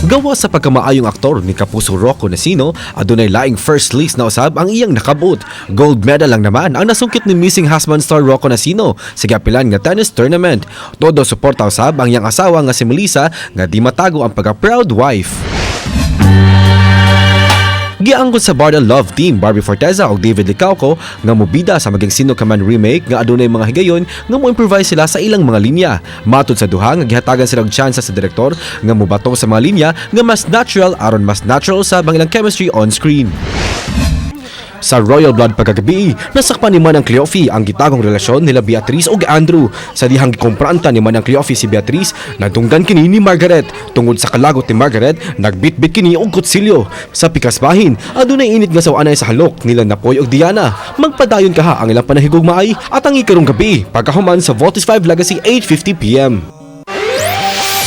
Gawa sa pagkamaayong aktor ni Kapuso Rocco Nacino, adunay laing first list na usab ang iyang nakabot. Gold medal lang naman ang nasungkit ni missing husband star Rocco Nacino sa giapilan nga tennis tournament. Todo suporta usab ang iyang asawa nga si Melissa nga di matago ang pagka-proud wife. Giangkon sa Barda Love Team Barbie Forteza ug David Licauco nga mobida sa Maging Sino Ka Man remake nga adunay mga higayon nga mo-improvise sila sa ilang mga linya. Matod sa duha nga gihatagan sila og tsansa sa direktor nga mobato sa mga linya nga mas natural aron mas natural usab ang ilang chemistry on screen. Sa Royal Blood pagkagabi, nasakpan ni Manang Cleofe ang gitagong relasyon nila Beatrice ug Andrew. Sa dihang gikompranta ni Manang Cleofe si Beatrice, nadunggan kini ni Margaret. Tungod sa kalagot ni Margaret, nagbitbit kini og kutsilyo. Sa pikas bahin, adunay init nga sawanay sa halok nila Napoy ug Diana. Magpadayon kaha ang ilang panahigugmaay at ang ikarong gabi pagkahuman sa Voltes 5 Legacy, 8:50 p.m.